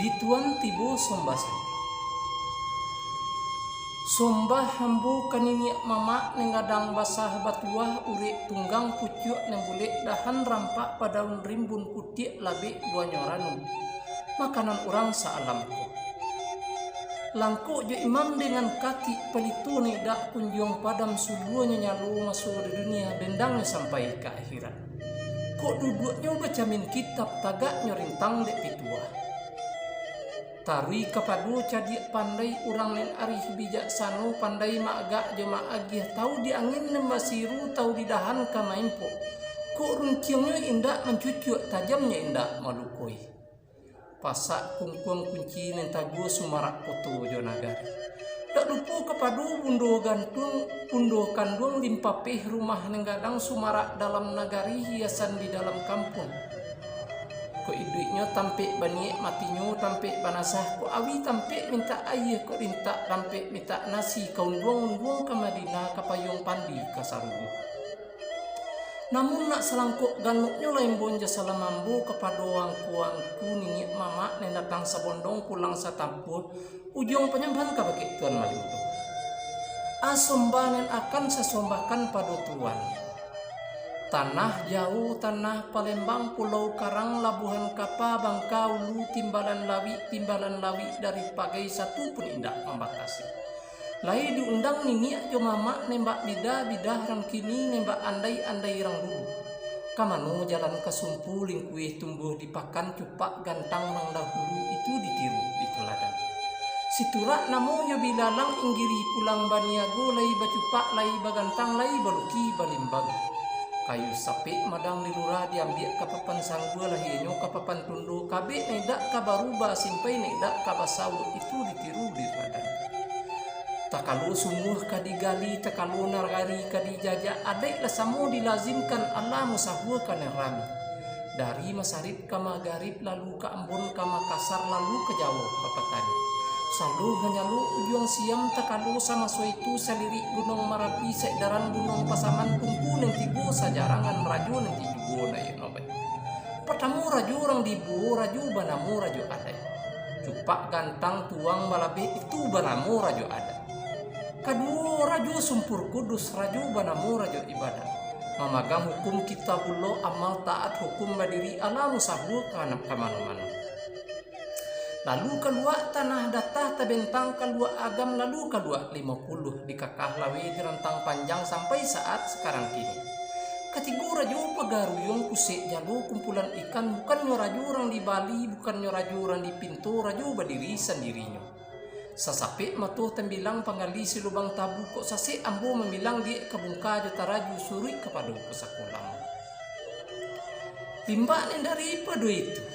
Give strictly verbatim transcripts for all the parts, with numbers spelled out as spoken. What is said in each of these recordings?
Di Tuan tibo sombah sajo. Sombah ambo ka niniak mamak nan gadang basah batuah, urek tunggang pucuak nan bulek, dahan rampak badaun rimbun, kutiak labek buahnyo ranum, makanan urang sa-alam ko. Langkok jo imam dengan katik, palito nan indak kunjuang padam, suluahnyo nyalo maso di dunia, bendangnyo sampai ka akhirat. Kok duduaknyo bacamin kitab, tagaknyo rintang dek pituah. Taruih kapado cadiak pandai, urang nan arih bijaksano, pandai maagak jo maagiah, tahu di angin nan basiru, tahu di dahan ka maimpok. Kok runtiangnyo indak mancucuak, tajamnyo indak malukoi. Pasak kungkuang kunci nan tagua, sumarak koto jo nagari. Dak lupo kapado bundo gantuang, bundo kanduang, limpapeh rumah nan gadang, sumarak dalam nagari, hiasan di dalam kampuang. Kok iduiknyo tampek baniek, matinyo tampek banasah, kok awi tampek mintak aia, kok lintak tampek mintak nasi, ka unduang-unduang ka Madinah, ka payuang pandi ka sarugo. Namun nak salangkok ganoknyo lai ambo jo salam ambo kapado angku-angku niniak mamak nan datang sabondong pulang satampuah, ujuang panyambahan ka bakeh Tuan Malindo. Asombah nan akan sasombahkan pado Tuan. Tanah Jawo, tanah Palembang, Pulau Karang, Labuhan Kapa, Bangka Ulu, timbalan lawik, timbalan lawik dari pagai, satu pun indak mambatasi. Lai diundang niniak jo mamak, nan bak bida-bida rang kini, nan bak andai-andai rang dulu. Ka mano jalan ka sumpu, lingkuih tumbuah di pakan, cupak gantang rang dahulu, itu ditiru, dituladan. Siturak namo jo bilalang, inggirih pulang baniago, lai bacupak, lai bagantang, lai baluki balimbang. Kayu sapek madang di lurah, diambiak ka papan sanggua, lahianyo ka papan tundo, kabek nan indak ka barubah, simpai nan indak ka basawuk, itu ditiru, dituladan. Takalo sumuah ka digali, takalo nagari ka dijajak, adaik lah samo dilazimkan, alah musahua ka nan rami. Dari Masarip ka Magarib, lalu ka Ambon, ka Makassar, lalu ka Jawo, ka Patani. Salo hanyalah ujuang siam, takalo samaso itu salirik Gunuang Marapi, saedaran Gunuang Pasaman, tungku nan tigo sajarangan, rajo nan tigo naiak nobek. Partamo rajo urang dibuo, rajo banamo Rajo Adaik. Cupak gantang tuang balabeh, itu banamo Rajo Adaik. Kaduo, Rajo Sumpur Kudus, rajo banamo Rajo Ibadat. Mamagang hukum Kitabullah, amal taat, hukum badiri, alah musahua ka nan ka mano-mano. Lalu kaluak Tanah Data, tabentang kaluak Agam, lalu kaluak Limo Puluah, dikakah laweh di rantang panjang sampai saat sakarang kini. Katigo rajo pagaruyuang, pusek jalo kumpulan ikan, bukannyo rajo urang di Bali, bukannyo rajo urang di Pinto, rajo badiri sandirinyo. Sasapek mato tambilang, panggali salubang tabu, kok sasek ambo mambilang, diak ka bungka jo taraju, suruik kapado pusako lamo. Limbak nan daripado itu,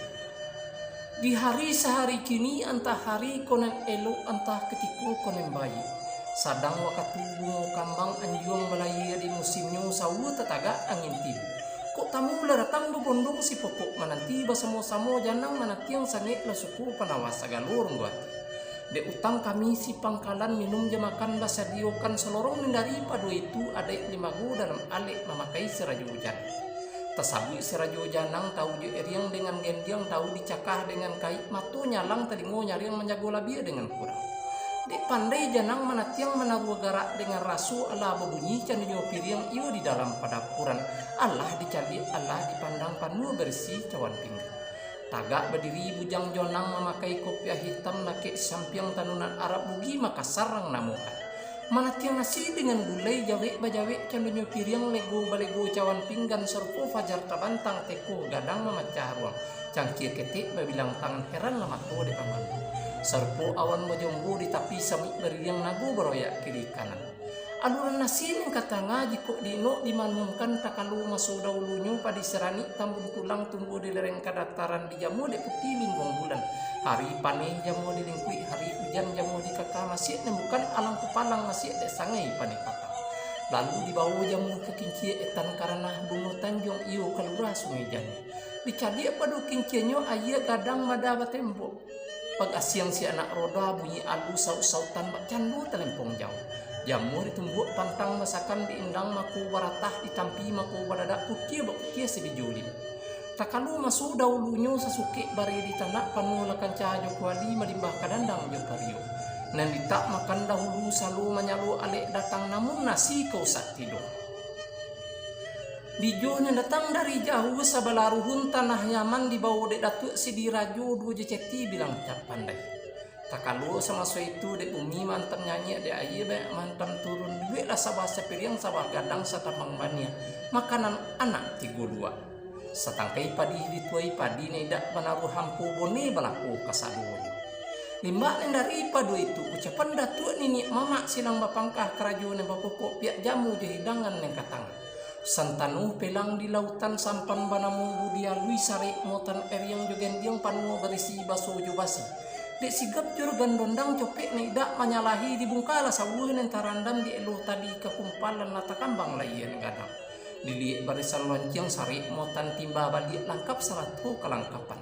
di hari sahari kini, antah hari ko nan elok, antah katiko ko nan baiak, sadang wakatu bungo kambang anjuang balayia di musimnyo, sawa tatagak angin tibo. Kok tamu lah datang babondong sipokok mananti, basamo-samo janang manatiang, sangek lah suko panawa sagalo runggu ati. Dek utang kami si pangkalan, minum jo makan basadiokan, salorong nan daripado itu, adaik limago dalam alek mamakai si rajo janang. Tasabuik si rajo janang, tahu jo iriang dengan gendiang, tahu dicakah dengan kaik, mato nyalang, talingo nyariang, manjago labiah dengan kurang. Dek pandai janang manatiang, manaruah garak dengan raso, alah babunyi candonyo piriang, iyo di dalam padapuran, alah dicaliak, alah dipandang, panuah barisi cawan pinggan. Tagak badiri bujang jonang, mamakai kopiah hitam, lakek sampiang tanunan Arab, Bugih Makassar rang namokan. Manatiang nasi dengan gulai, jawek bajawek candonyo piriang, lego balego cawan pinggan, sarupo fajar tabantang, teko gadang mamacah ruang, cangkia ketek babilang tangan, heran lah mato dek pamandang. Sarupo awan bajombo di tapi, samuik baririang, nago baroyak kiri kanan. Aluran nasi nan ka tangah, jikok diinok dimanumkan, takalo maso dahulunyo, padi saranik tambun tulang, tumbuah di lereng kadataran, dijamua dek putih linduang bulan. Hari paneh jamua di lingkuik, hari ujan jamua di kakah, masiak nan bukan alang kupalang, masiak dek sangai paneh patang. Lalu dibawo jamua ka kincia etan ka ranah, bungo tanjuang iyo ka lurah Sungai Jani. Dicaliak pado kincianyo, aia gadang madah batembok. Pagasiang si anak roda, bunyi alu saut-sautan, bak cando talempong jauah. Jamua ditumbuak pantang masakan, diindang mako baratah, ditampi mako badadak, kutia bak kutia sabijo limo. Takalo maso dahulunyo sasukek bari di tanak panuah lakan cahajo kuali malimbah ka dandang jo pario. Nan ditak makan dahulu salo manyalo alek datang namun nasi ka usak tido. Dijo nan datang dari jauah sabalah ruhun tanah Yaman dibawo dek Datuak Sidi Rajo duo jo ceti bilang cap pandai. Takalo samaso itu dek bumi mantam nyanyiak dek aia banyak mantam turun duit lah sabah sapiriang sabah gadang satapang baniah makanan anak tigo luak. Satangkai padih dituai padi nan idak banaruah hampo bone balako kasadonyo. Limbak nan daripado itu ucapan Datuak Niniak Mamak Silang Bapangka Karajo Nan Bapokok piak jamu jo hidangan nan ka tangah. Santanuh pelang di lautan sampan banamo budi alui sarik muatan eriang jo gandiang panuah barisi baso jo basi. Dek sigap jo gandondang copek nan idak manyalahi dibungkalah sawuah nan tarandam di eloh tadi ka kumpalan lah takambang layia nan gadang. Diliek barisan lonceng sarik muatan timba baliak langkap sarato kalangkapan.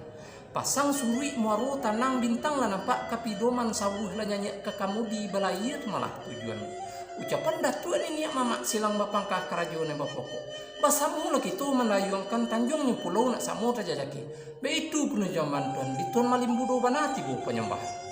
Pasang suruik muaro tanang bintang lah nampak ka pidoman sawuah lah nyanyiak ka kamudi balayia malah tujuan. Ucapan Datuak Niniak Mamak Silang Bapangka Karajo Nan Bapokok. Basamolah kito mandayuangkan tanjuangnyo pulau nak samo tajajaki. Baitu puno jaman tuan, di tuan malimbudo bana tibo panyambahan.